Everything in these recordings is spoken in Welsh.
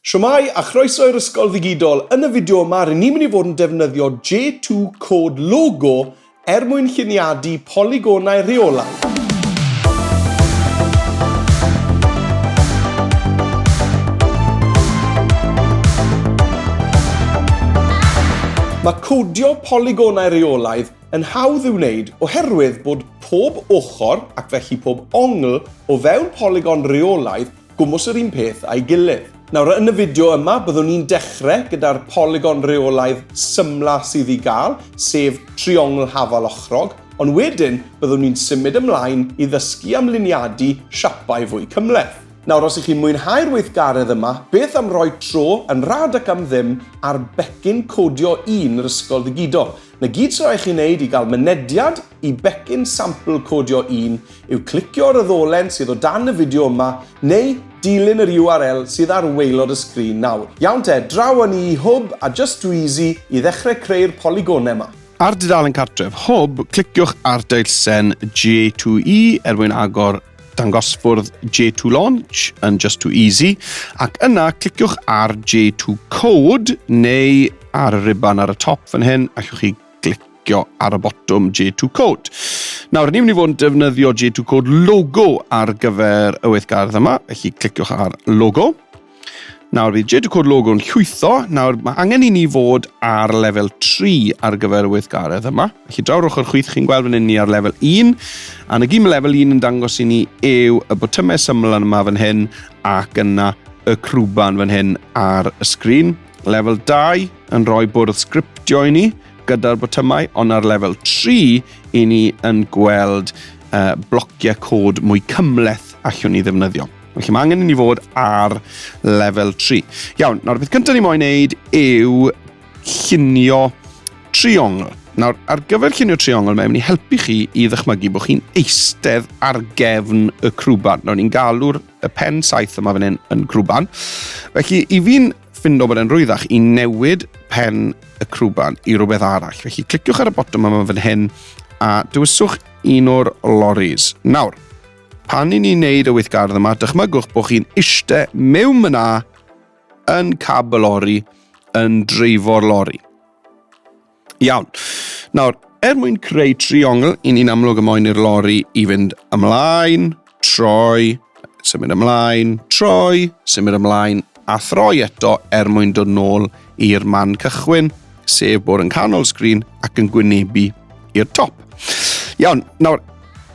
Shwmae a chroeso i'r Ysgol Ddigidol. Yn y fideo yma, rŷn ni'n mynd i fod yn defnyddio J2 Code Logo er mwyn lluniadu polygonau rheolaidd. Mae codio polygonau rheolaidd yn hawdd i'w wneud oherwydd bod pob ochr, ac felly pob ongl, o fewn polygon rheolaidd gwmws yr un peth a'i gilydd. Nawr, yn y fideo yma, byddwn ni'n dechrau gyda'r polygon rheolaidd symla sydd i gael, sef triongl hafal ochrog, ond wedyn byddwn ni'n symud ymlaen i ddysgu am luniadu siapau fwy cymhleth. Nawr, os ych chi'n mwynhau'r weithgaredd yma, beth am roi tro yn rhad ac am ddim ar becyn codio un yr Ysgol Ddigidol? Na gyd sy'n rhaid chi wneud i gael mynediad i becyn sampl codio un yw clicio ar y ddolen sydd o dan y fideo yma neu dilyn yr URL sydd ar waelod y sgrin nawr. Iawn te, draw â ni i Hwb a Just Too Easy i ddechrau creu'r polygonau yma. Ar dudalen cartref Hwb, cliciwch ar deilsen J2E er mwyn agor dangosfwrdd J2 Launch yn Just Too Easy, ac yna cliciwch ar J2 Code neu ar y riban ar y top fan hyn, allwch chi glicio ar y botwm J2 Code. Nawr, ni'n mynd i fod yn defnyddio J2 Code logo ar gyfer y weithgaredd yma, felly cliciwch ar logo. Nawr, bydd J2 Code logo yn llwytho. Nawr, mae angen i ni fod ar lefel 3 ar gyfer y weithgaredd yma. Felly, draw'r ochr chwith, chi'n gweld fan hyn ni ar lefel 1. A na gyd mae lefel 1 yn dangos i ni yw y botymau syml yma fan hyn ac yna y crwban fan hyn ar y sgrin. Lefel 2 yn rhoi bwrdd sgriptio i ni gyda'r botymau, ond ar lefel 3 i ni yn gweld uh, blociau cod mwy cymhleth allwn ni ddefnyddio. Felly mae angen i ni fod ar lefel 3. Iawn, nawr beth cyntaf ni moyn wneud yw llunio triongl. Nawr, ar gyfer llunio triongl, mae'n mynd i helpu chi i ddychmygu bod chi'n eistedd ar gefn y crwban. Nawr, ni'n galw'r y pen saith yma fan hyn yn crwban. Felly, i fi'n ffindo bod e'n rwyddach i newid pen y crwban i rhywbeth arall. Felly cliciwch ar y botwm yma fan hyn a dewiswch un o'r loris. Nawr, pan i ni'n neud y weithgaredd yma, dychmygwch bod chi'n eiste mewn myna yn cab y lori, yn dreifo'r lori. Iawn. Nawr, er mwyn creu triongl, i ni'n amlwg y moyn i'r lori i fynd ymlaen, troi, symud ymlaen, troi, symud ymlaen, a throi eto er mwyn dod nôl i'r man cychwyn, sef bod yn canol sgrin ac yn gwynebu i'r top. Iawn, nawr,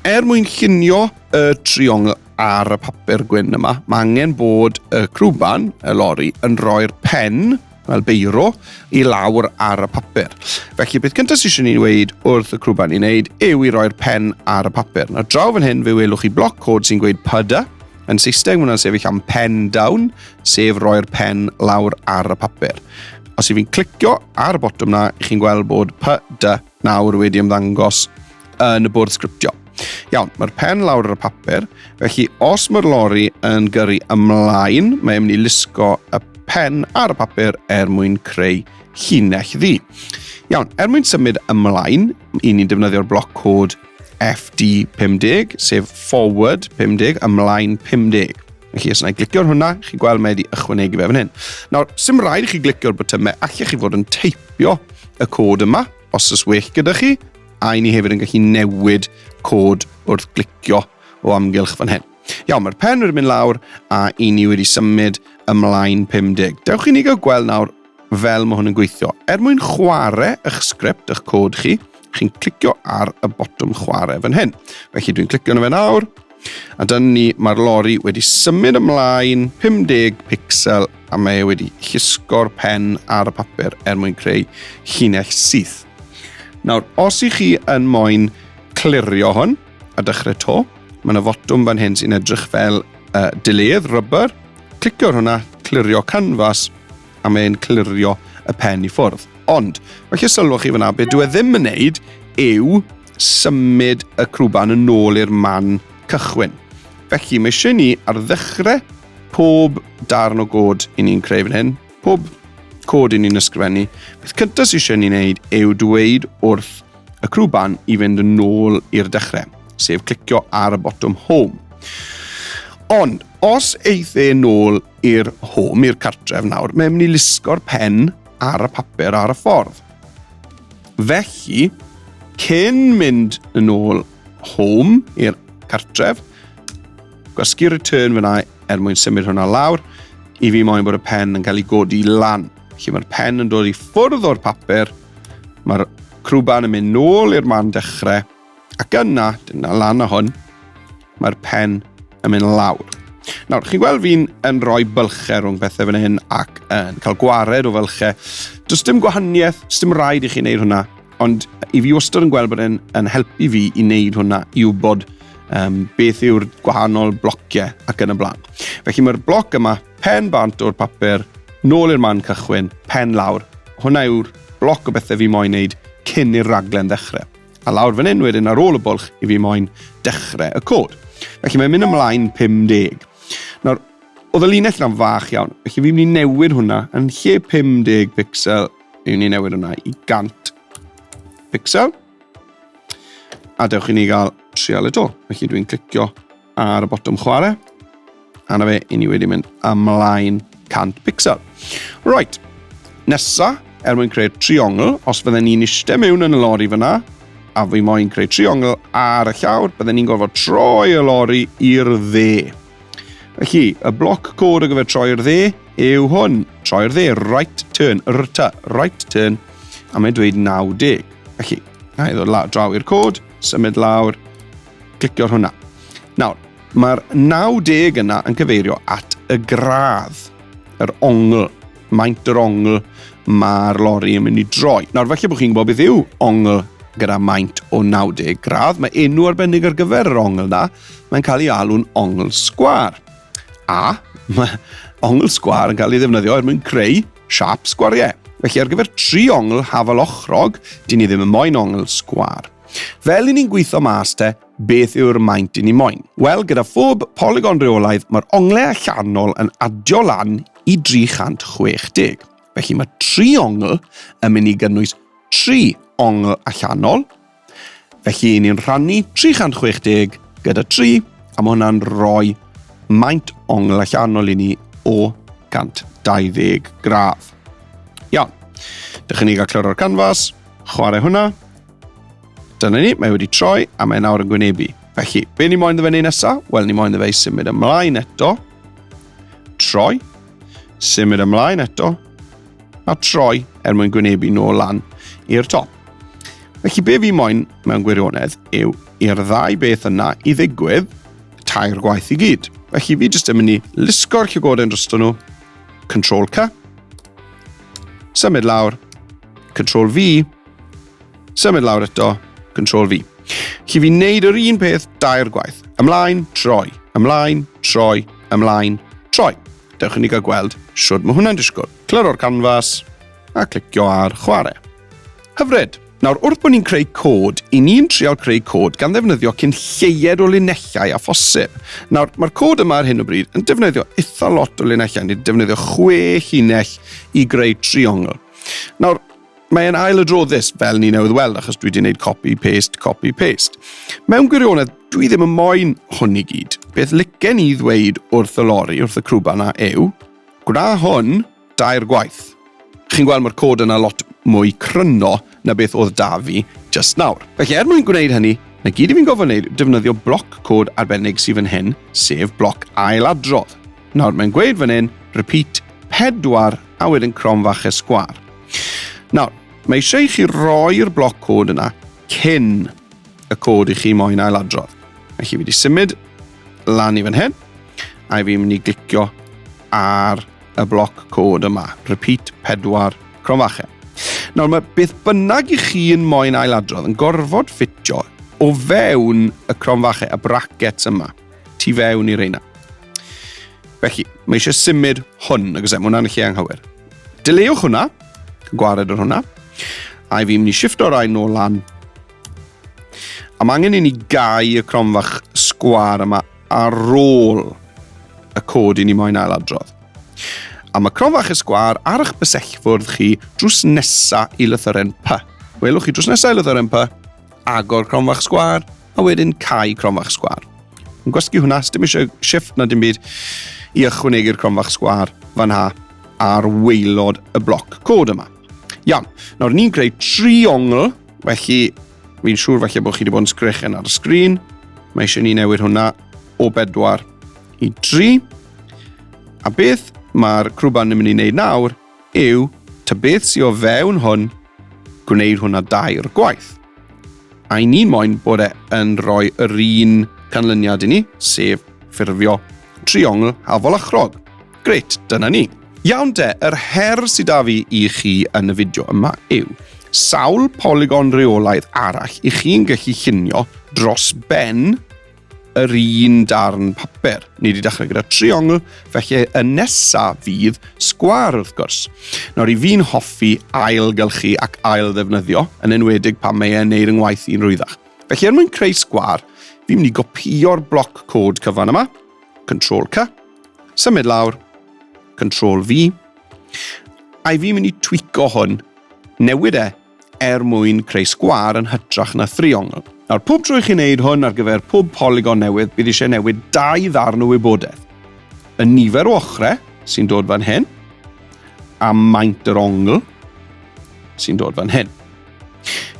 er mwyn llunio y triongl ar y papur gwyn yma, mae angen bod y crwban, y lori, yn rhoi'r pen fel beiro, i lawr ar y papur. Felly, beth cyntaf sydd eisiau ni wneud wrth y crwban i wneud yw i roi'r pen ar y papur. Nawr, draw fan hyn, fe welwch chi bloc cod sy'n gweud PUDA. Yn Saesneg, mae hwnna'n sefyll am pen down, sef roi'r pen lawr ar y papur. Os i fi'n clicio ar y botwm na, chi'n gweld bod PUDA nawr wedi ymddangos yn y bwrdd sgriptio. Iawn, mae'r pen lawr ar y papur, felly os mae'r lori yn gyrru ymlaen, mae'n mynd i lusgo y pen ar y papur er mwyn creu llinell ddu. Iawn, er mwyn symud ymlaen, i ni'n defnyddio'r bloc cod FD50, sef forward 50, ymlaen 50. Felly, os yna i glicio ar hwnna, chi'n gweld mae wedi ychwanegu fe fan hyn. Nawr, sy'm rhaid i chi glicio'r botymau, allech chi fod yn teipio y cod yma, os oes well gyda chi, a i ni hefyd yn gallu newid cod wrth glicio o amgylch fan hyn. Iawn, mae'r pen wedi mynd lawr a i ni wedi symud ymlaen 50. Dewch i ni gael gweld nawr fel mae hwn yn gweithio. Er mwyn chwarae eich sgript, eich cod chi, chi'n clicio ar y botwm chwarae fan hyn. Felly dwi'n clicio arno fe nawr, A dyna ni, mae'r lori wedi symud ymlaen 50 pixel a mae e wedi llusgo'r pen ar y papur er mwyn creu llinell syth. Nawr, os i chi yn moyn clirio hwn a dechrau to, mae yna fotwm fan hyn sy'n edrych fel uh, dileydd, rubber. Clicio ar hwnna, clirio canvas, a mae'n clirio y pen i ffwrdd. Ond, felly sylwch chi fyna, be dwi e ddim yn neud yw symud y crwban yn ôl i'r man cychwyn. Felly, mae eisiau ni ar ddechrau pob darn o god i ni'n creu fan hyn, pob cod i ni'n ysgrifennu, beth cyntaf sydd eisiau ni wneud yw dweud wrth y crwban i fynd yn ôl i'r dechrau, sef clicio ar y botwm Home. Ond, os eith e nôl i'r home, i'r cartref nawr, mae'n mynd i lusgo'r pen ar y papur ar y ffordd. Felly, cyn mynd yn ôl home i'r cartref, gwasgu return fyna er mwyn symud hwnna lawr, i fi moyn bod y pen yn cael ei godi lan. Felly mae'r pen yn dod i ffwrdd o'r papur, mae'r crwban yn mynd nôl i'r man dechrau, Ac yna, dyna lan o hwn, mae'r pen yn mynd lawr. Nawr, chi'n gweld fi'n yn rhoi bylchau rhwng pethau fan hyn ac yn cael gwared o fylchau. Does dim gwahaniaeth, does dim rhaid i chi wneud hwnna, ond i fi wastad yn gweld bod e'n yn helpu fi i wneud hwnna, i wybod um, beth yw'r gwahanol blociau ac yn y blaen. Felly mae'r bloc yma, pen bant o'r papur, nôl i'r man cychwyn, pen lawr. Hwna yw'r bloc o bethau fi moyn wneud cyn i'r raglen ddechrau. A lawr fan hyn wedyn ar ôl y bwlch i fi moyn dechrau y cod. Felly mae'n mynd ymlaen 50. Nawr, oedd y linell na'n fach iawn, felly fi'n mynd i newid hwnna yn lle 50 pixel, fi'n mynd i newid hwnna i 100 pixel. A dewch i ni gael trial eto. Felly dwi'n clicio ar y botwm chwarae. A na fe, i ni wedi mynd ymlaen 100 pixel. Right, nesa, er mwyn creu'r triongl, os fydden ni'n eistedd mewn yn y lori fyna, a fi moyn creu triongl ar y llawr, bydden ni'n gorfod troi y lori i'r dde. Felly, y bloc cod ar gyfer troi'r dde yw hwn. Troi'r dde, right turn, rta, right turn, a mae'n dweud 90. Felly, na i ddod draw i'r cod, symud lawr, Clicio ar hwnna. Nawr, mae'r 90 yna yn cyfeirio at y gradd, yr ongl, maint yr ongl mae'r lori yn mynd i droi. Nawr, falle bod chi'n gwybod beth yw ongl gyda maint o 90 gradd. Mae enw arbennig ar gyfer yr ongl na. Mae'n cael ei alw'n ongl sgwar. A mae ongl sgwar yn cael ei ddefnyddio er mwyn creu siap sgwariau. Felly ar gyfer tri ongl hafal ochrog, dyn ni ddim yn moyn ongl sgwar. Fel i ni'n gweithio mas te, beth yw'r maint i ni moyn? Wel, gyda phob polygon rheolaidd, mae'r onglau allanol yn adio lan i 360. Felly mae tri ongl yn mynd i gynnwys tri ongl allanol. Felly ni'n rhannu 360 gyda 3, a mae hwnna'n rhoi maint ongl allanol i ni o 120 gradd. Iawn. Dych ni gael clirio'r canfas, chwarae hwnna. Dyna ni, mae wedi troi a mae nawr yn gwynebu. Felly, be ni moyn ddo fe wneud nesaf? Wel, ni moyn ddo fe i symud ymlaen eto. Troi. Symud ymlaen eto. A troi er mwyn gwynebu nôl lan i'r top. Felly, be fi moyn mewn gwirionedd yw i'r ddau beth yna i ddigwydd tair gwaith i gyd. Felly, fi jyst yn mynd i lusgo'r llygoden drosto nhw. Control C. Symud lawr. Control V. Symud lawr eto, Control V. Chi fi'n neud yr un peth dair gwaith. Ymlaen, troi, ymlaen, troi, ymlaen, troi. Dewch i ni gael gweld siwr mae hwnna'n disgwyl. Clirio'r canfas a clicio ar chwarae. Hyfryd! Nawr, wrth bod ni'n creu cod, i ni'n trial creu cod gan ddefnyddio cyn lleied o linellau a phosib. Nawr, mae'r cod yma ar hyn o bryd yn defnyddio eitha lot o linellau. Ni'n defnyddio chwe llinell i greu triongl. Nawr, Mae'n ailadroddus, fel ni newydd weld, achos dwi wedi gwneud copy, paste, copy, paste. Mewn gwirionedd, dwi ddim yn moyn hwn i gyd. Beth licen i ddweud wrth y lori, wrth y crwba na yw, gwna hwn dair gwaith. Chi'n gweld mae'r cod yna lot mwy cryno na beth oedd da fi just nawr. Felly er mwyn gwneud hynny, na gyd i fi'n gofyn wneud defnyddio bloc cod arbennig sydd fan hyn, sef bloc ailadrodd. Nawr mae'n gweud fan hyn, repeat 4 a wedyn cromfachau sgwar. Nawr, mae eisiau i chi roi'r bloc cod yna cyn y cod i chi moyn ailadrodd. Felly fi wedi symud lan i fan hyn, a fi'n mynd i glicio ar y bloc cod yma. Repeat 4 cromfachau. Nawr, mae beth bynnag i chi'n moyn ailadrodd yn gorfod ffitio o fewn y cromfachau, y brackets yma. tu fewn i reina. Felly, mae eisiau symud hwn, agos e, mae hwnna'n lle anghywir. Dileuwch hwnna, gwared ar hwnna, a i fi'n mynd i shifto rai nôl lan. A mae angen i ni gau y cromfach sgwar yma ar ôl y cod i ni moyn ailadrodd. A mae cromfach y sgwar ar eich bysellfwrdd chi drws nesa i lythyren P. Welwch chi drws nesa i lythyren P, agor cromfach sgwar, a wedyn cau cromfach sgwar. Yn gwasgu hwnna, dim eisiau shift na dim byd, i ychwanegu'r cromfach sgwar fan ha ar waelod y bloc cod yma. Iawn, nawr ni'n creu triongl, felly fi'n siŵr falle bod chi wedi bod yn sgrechen ar y sgrin. Mae eisiau ni newid hwnna o 4 i 3. A beth mae'r crwban yn mynd i wneud nawr yw ta beth sydd o fewn hwn, gwneud hwnna dair gwaith. A i ni'n moyn bod e yn rhoi yr un canlyniad i ni, sef ffurfio triongl hafol achrog. Grêt, dyna ni. Iawn te, yr her sydd da fi i chi yn y fideo yma yw sawl polygon reolaidd arall i chi'n gallu llunio dros ben yr un darn papur. Ni wedi dechrau gyda triongl, felly y nesa fydd sgwar wrth gwrs. Nawr i fi'n hoffi ailgylchu ac ail ddefnyddio, yn enwedig pan mae e'n neud yng ngwaith i'n rwyddach. Felly er mwyn creu sgwar, fi'n mynd i gopio'r bloc cod cyfan yma, Control C, symud lawr, Control V, a i fi'n mynd i tweako hwn, newid e er mwyn creu sgwâr yn hytrach na thriongl. Nawr, pob tro i chi wneud hwn ar gyfer pob polygon newydd, bydd eisiau newid dau ddarn o wybodaeth. Y nifer o ochrau sy'n dod fan hyn, a maint yr ongl sy'n dod fan hyn.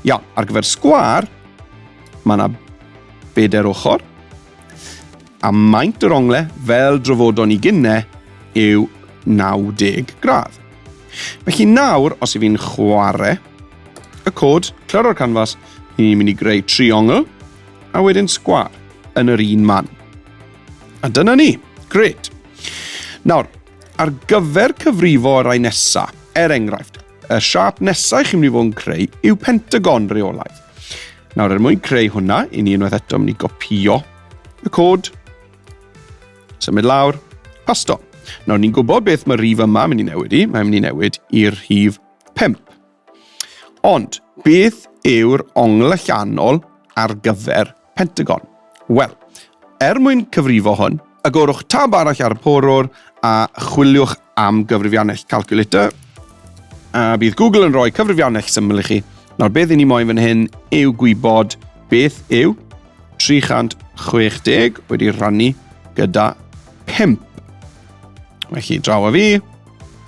Iawn, ar gyfer sgwâr, mae yna bedair ochr, a maint yr ongle, fel drafodon ni gynne, yw 90 gradd. Felly nawr, os i fi'n chwarae y cod, clirio'r canfas, ni'n mynd i greu triongl a wedyn sgwar yn yr un man. A dyna ni. Gret. Nawr, ar gyfer cyfrifo y rai nesa, er enghraifft, y siâp nesaf chi'n mynd i fod yn creu yw pentagon reolaidd. Nawr, er mwyn creu hwnna, i ni unwaith eto mynd i gopio y cod, symud lawr, pasto. Nawr, ni'n gwybod beth mae rhif yma mynd i newid i. Mae'n mynd i newid i'r rhif 5. Ond, beth yw'r ongl allanol ar gyfer pentagon? Wel, er mwyn cyfrifo hwn, agorwch tab arall ar y porwr a chwiliwch am gyfrifiannell calculator. A bydd Google yn rhoi cyfrifiannell syml i chi. Nawr, beth i ni moyn fan hyn yw gwybod beth yw 360 wedi rhannu gyda 5. Felly, draw a fi,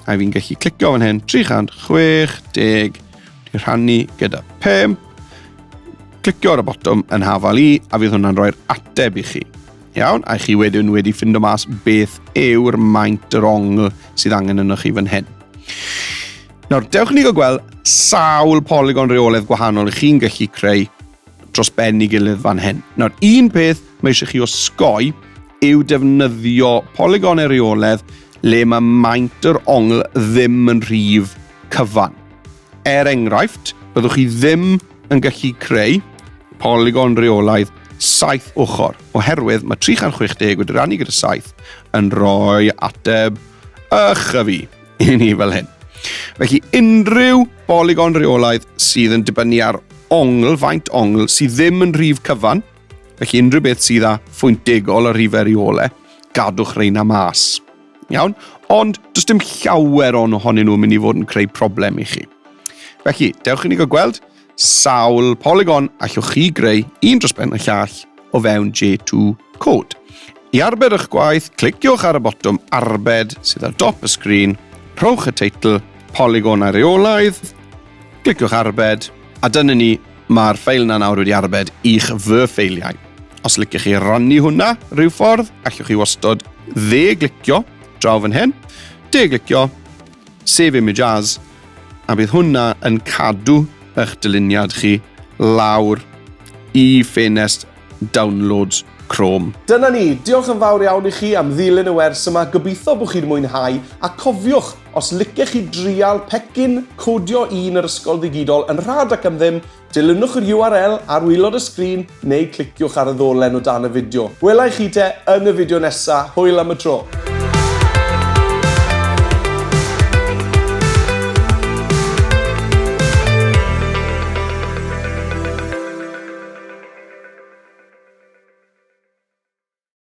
a fi'n gallu clicio fan hyn, 360 wedi rhannu gyda 5. Clicio ar y botwm yn hafal i, a fydd hwnna'n rhoi'r ateb i chi. Iawn, a chi wedyn wedi ffindo mas beth yw'r maint yr ongl sydd angen yno chi fan hyn. Nawr, dewch ni gael gweld sawl polygon reoledd gwahanol i chi'n gallu creu dros ben i gilydd fan hyn. Nawr, un peth mae eisiau chi osgoi yw defnyddio polygonau reoledd le mae maint yr ongl ddim yn rhif cyfan. Er enghraifft, byddwch chi ddim yn gallu creu polygon reolaidd saith ochr, oherwydd mae 360 wedi rannu gyda 7 yn rhoi ateb ych a fi i ni fel hyn. Felly unrhyw bolygon rheolaidd sydd yn dibynnu ar ongl, faint ongl, sydd ddim yn rhif cyfan, felly unrhyw beth sydd â phwynt degol a rhif eriole, gadwch reina mas. Iawn? Ond does dim llawer o'n ohonyn nhw'n mynd i fod yn creu problem i chi. Felly, dewch i ni gael gweld sawl polygon allwch chi greu un dros ben y llall o fewn J2 Code. I arbed eich gwaith, cliciwch ar y botwm Arbed sydd ar dop y sgrin, rhowch y teitl Polygonau Rheolaidd, cliciwch Arbed, a dyna ni, mae'r ffeil na nawr wedi arbed i'ch fy ffeiliau. Os liciwch chi rannu hwnna rhyw ffordd, allwch chi wastod dde-glicio draw fan hyn, de-glicio, Save Image As, a bydd hwnna yn cadw eich dyluniad chi lawr i ffenest Downloads Chrome. Dyna ni, diolch yn fawr iawn i chi am ddilyn y wers yma, gobeithio bod chi'n mwynhau, a cofiwch, os licech chi drial pecyn Codio Un yr Ysgol Ddigidol yn rhad ac am ddim, dilynwch yr URL ar waelod y sgrin neu cliciwch ar y ddolen o dan y fideo. Wela i chi te yn y fideo nesa, hwyl am y tro!